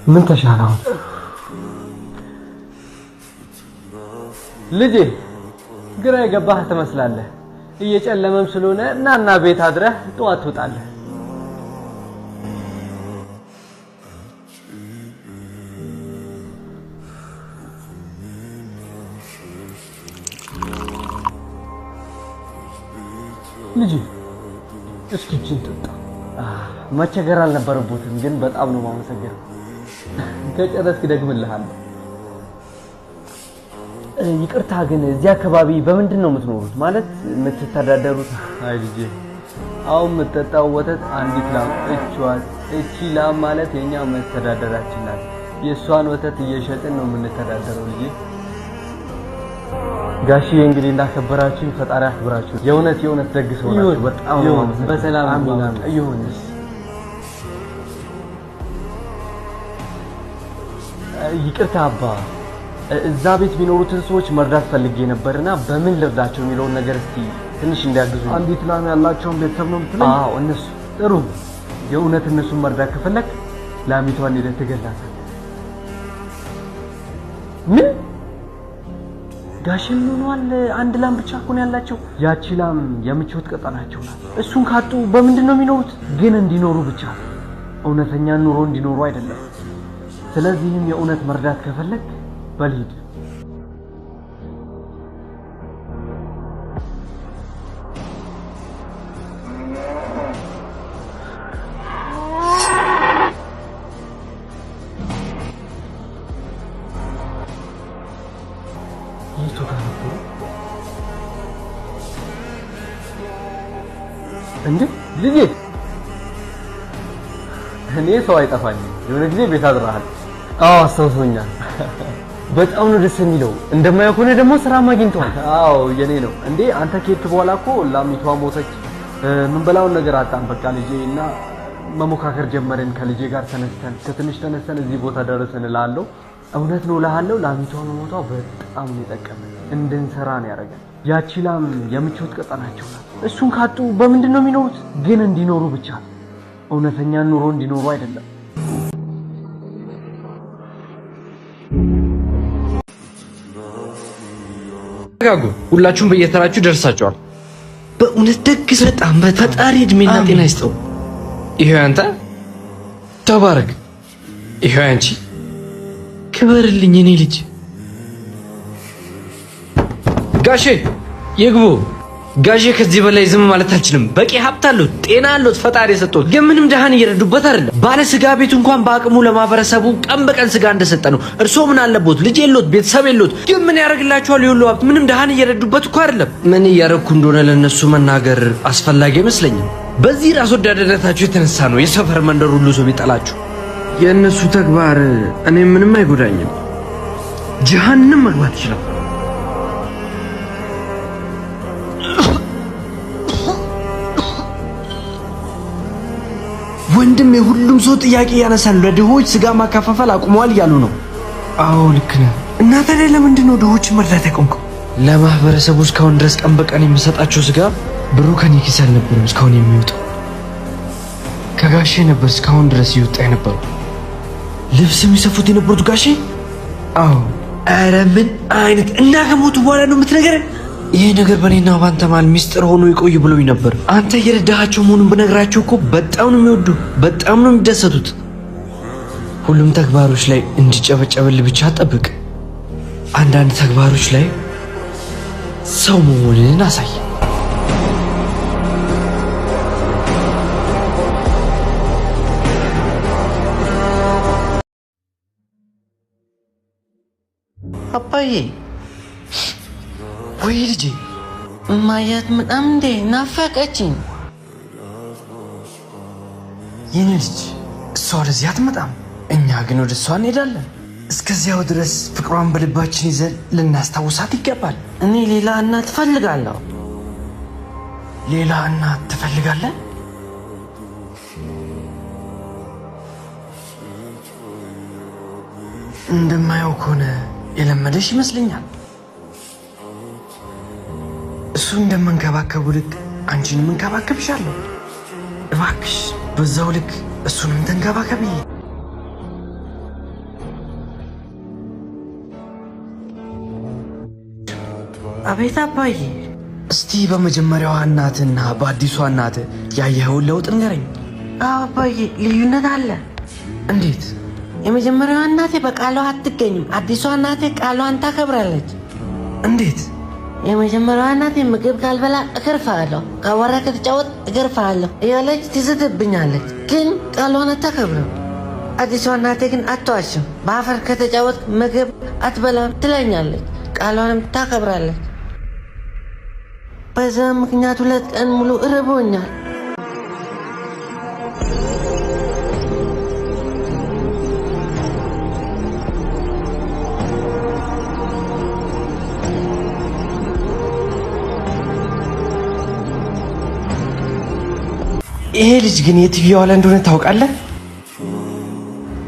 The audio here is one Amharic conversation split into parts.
ምን ተሻለ አሁን? ልጄ ግራ የገባህ ትመስላለህ። እየጨለመም ስለሆነ ናና ቤት አድረህ ጠዋት ትወጣለህ። ልጄ እስኪ ይህችን ጠጣ። መቸገር አልነበረቦትም፣ ግን በጣም ነው የማመሰግነው። ከጨረስክ ደግምልሃለሁ። ይቅርታ ግን እዚህ አካባቢ በምንድን ነው የምትኖሩት? ማለት የምትተዳደሩት? አይ ልጄ፣ አሁን የምትጠጣው ወተት አንዲት ላም እቿት። እቺ ላም ማለት የኛ መተዳደራችን ናት። የእሷን ወተት እየሸጥን ነው የምንተዳደረው ልጄ። ጋሽዬ እንግዲህ እንዳከበራችሁ ፈጣሪ አክብራችሁ። የእውነት የእውነት ደግ ሰው ናችሁ። በጣም ነው የማመሰግነው። በሰላም አሜን። ይሁን። ይቅርታ አባ፣ እዛ ቤት የሚኖሩትን ሰዎች መርዳት ፈልጌ ነበርና በምን ልርዳቸው የሚለውን ነገር እስቲ ትንሽ እንዲያግዙ። አንዲት ላም ያላቸውን ቤተሰብ ነው የምትለኝ? አዎ እነሱ። ጥሩ። የእውነት እነሱን መርዳት ከፈለክ ላሚቷን ሄደህ ትገላታለህ። ምን ጋሼ ምን ሆነዋል? አንድ ላም ብቻ እኮ ነው ያላቸው። ያቺ ላም የምቾት ቀጠናቸው ናት። እሱን ካጡ በምንድን ነው የሚኖሩት? ግን እንዲኖሩ ብቻ እውነተኛ ኑሮ እንዲኖሩ አይደለም። ስለዚህም የእውነት መርዳት ከፈለክ በል ሂድ። የቱ ጋር ነበሩ እንዴ? ልጄ እኔ ሰው አይጠፋኝም። የሆነ ጊዜ ቤት አድረሃል። አዎ አስታውሶኛል። በጣም ነው ደስ የሚለው። እንደማየው ከሆነ ደግሞ ስራም አግኝተዋል። አዎ የኔ ነው። እንዴ አንተ ከሄድክ በኋላ እኮ ላሚቷ ሞተች። ምን በላውን ነገር አጣን። በቃ ልጄ እና መሞካከር ጀመርን። ከልጄ ጋር ተነስተን ከትንሽ ተነስተን እዚህ ቦታ ደረስን እልሃለሁ። እውነት ነው እልሃለሁ። ላሚቷ መሞቷ በጣም ነው የጠቀመን። እንድንሰራ ነው ያደረገን። ያቺ ላም የምቾት ቀጠናቸው ናት። እሱን ካጡ በምንድን ነው የሚኖሩት? ግን እንዲኖሩ ብቻ እውነተኛ ኑሮ እንዲኖሩ አይደለም። ተረጋጉ። ሁላችሁም በየተራችሁ ደርሳችኋል። በእውነት ደግ ሰው፣ በጣም ፈጣሪ እድሜና ጤና ይስጠው። ይሄው ያንተ ተባረክ። ይሄው ያንቺ ክበርልኝ የኔ ልጅ። ጋሼ ይግቡ። ጋሼ ከዚህ በላይ ዝም ማለት አልችልም። በቂ ሀብት አሉት፣ ጤና አሉት፣ ፈጣሪ የሰጠው ግን ምንም ድሃን እየረዱበት አይደለም። ባለ ስጋ ቤቱ እንኳን በአቅሙ ለማህበረሰቡ ቀን በቀን ስጋ እንደሰጠ ነው። እርስዎ ምን አለቦት? ልጅ የሎት፣ ቤተሰብ የሎት፣ ግን ምን ያደርግላቸዋል? የሁሉ ሀብት ምንም ድሃን እየረዱበት እኮ አይደለም። ምን እያረኩ እንደሆነ ለነሱ መናገር አስፈላጊ አይመስለኝም። በዚህ ራስ ወዳድነታችሁ የተነሳ ነው የሰፈር መንደር ሁሉ ሰው የሚጠላችሁ። የእነሱ ተግባር እኔ ምንም አይጎዳኝም። ጀሃነም መግባት ይችላል። ወንድም የሁሉም ሰው ጥያቄ ያነሳሉ። ለድሆች ስጋ ማከፋፈል አቁመዋል እያሉ ነው። አዎ ልክ ነህ። እና ታዲያ ለምንድን ነው ድሆችን መርዳት ያቆምከው? ለማህበረሰቡ እስካሁን ድረስ ቀን በቀን የምሰጣቸው ስጋ ብሩ ከኔ ኪስ አልነበረም እስካሁን የሚወጣው ከጋሼ ነበር እስካሁን ድረስ እየወጣ የነበረው። ልብስ የሚሰፉት የነበሩት ጋሼ? አዎ። ኧረ ምን አይነት እና ከሞቱ በኋላ ነው የምትነግረን? ይሄ ነገር በእኔና በአንተ መሀል ሚስጥር ሆኖ ይቆይ ብሎኝ ነበር። አንተ እየረዳሃቸው መሆኑን ብነግራቸው እኮ በጣም ነው የሚወዱ፣ በጣም ነው የሚደሰቱት። ሁሉም ተግባሮች ላይ እንዲጨበጨብል ብቻ ጠብቅ። አንዳንድ ተግባሮች ላይ ሰው መሆንን አሳይ። አባዬ ወይ ልጄ፣ እማያት በጣም እንዴ ናፈቀችኝ። የኔ ልጅ እሷ ወደዚህ አትመጣም፣ እኛ ግን ወደ እሷ እንሄዳለን። እስከዚያው ድረስ ፍቅሯን በልባችን ይዘን ልናስታውሳት ይገባል። እኔ ሌላ እናት እፈልጋለሁ። ሌላ እናት ትፈልጋለህ? እንደማየው ከሆነ የለመደሽ ይመስለኛል። እሱ እንደምንከባከቡ ልክ አንቺንም እንከባከብሻለሁ። እባክሽ በዛው ልክ እሱንም ተንከባከቢ። አቤት አባዬ። እስቲ በመጀመሪያዋ እናትህና በአዲሷ እናትህ ያየኸውን ለውጥ ንገረኝ። አዎ አባዬ፣ ልዩነት አለ። እንዴት? የመጀመሪያዋ እናቴ በቃሏ አትገኝም። አዲሷ እናቴ ቃሏን ታከብራለች። እንዴት? የመጀመሪያዋ እናቴ ምግብ ካልበላ እገርፍሃለሁ፣ ከአቧራ ከተጫወት እገርፍሃለሁ እያለች ትዝትብኛለች፣ ግን ቃሏን አታከብርም። አዲሷ እናቴ ግን አትዋሽም። በአፈር ከተጫወት ምግብ አትበላም ትለኛለች፣ ቃሏንም ታከብራለች። በዛ ምክንያት 2 ቀን ሙሉ እርቦኛል። ይሄ ልጅ ግን የት እየዋለ እንደሆነ ታውቃለህ?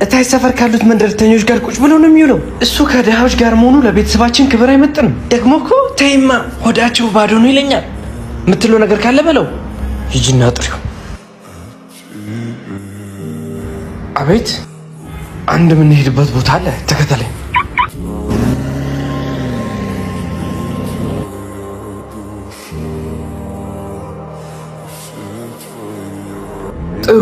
እታች ሰፈር ካሉት መንደርተኞች ጋር ቁጭ ብሎ ነው የሚውለው። እሱ ከድሃዎች ጋር መሆኑ ለቤተሰባችን ክብር አይመጥንም። ደግሞ እኮ ተይማ ሆዳቸው ባዶ ነው ይለኛል። የምትለው ነገር ካለ በለው። ሂጂና ጥሪው። አቤት፣ አንድ የምንሄድበት ቦታ አለ፣ ተከተለኝ። ጥሩ።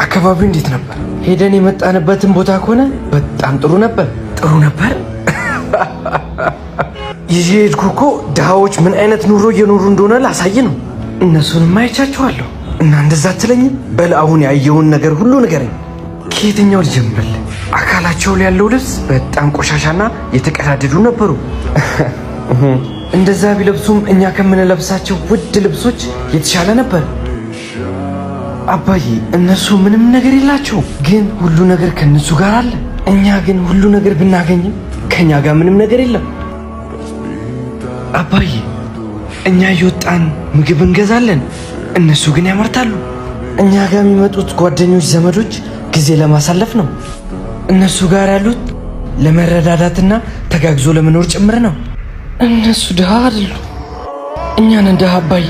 አካባቢው እንዴት ነበር? ሄደን የመጣንበትን ቦታ ከሆነ በጣም ጥሩ ነበር። ጥሩ ነበር። ይዤ ሄድኩ እኮ ድሃዎች ምን አይነት ኑሮ እየኖሩ እንደሆነ ላሳይ ነው። እነሱንም አይቻቸዋለሁ። እና እንደዛ አትለኝም? በል አሁን ያየውን ነገር ሁሉ ንገረኝ። ከየትኛው ልጀምርልህ? አካላቸው ላይ ያለው ልብስ በጣም ቆሻሻና የተቀዳደዱ ነበሩ። እንደዛ ቢለብሱም እኛ ከምንለብሳቸው ውድ ልብሶች የተሻለ ነበር። አባዬ እነሱ ምንም ነገር የላቸውም፣ ግን ሁሉ ነገር ከነሱ ጋር አለ። እኛ ግን ሁሉ ነገር ብናገኝም ከኛ ጋር ምንም ነገር የለም። አባዬ እኛ እየወጣን ምግብ እንገዛለን፣ እነሱ ግን ያመርታሉ። እኛ ጋር የሚመጡት ጓደኞች፣ ዘመዶች ጊዜ ለማሳለፍ ነው። እነሱ ጋር ያሉት ለመረዳዳትና ተጋግዞ ለመኖር ጭምር ነው። እነሱ ድሃ አይደሉም፣ እኛ ነን ድሃ አባዬ።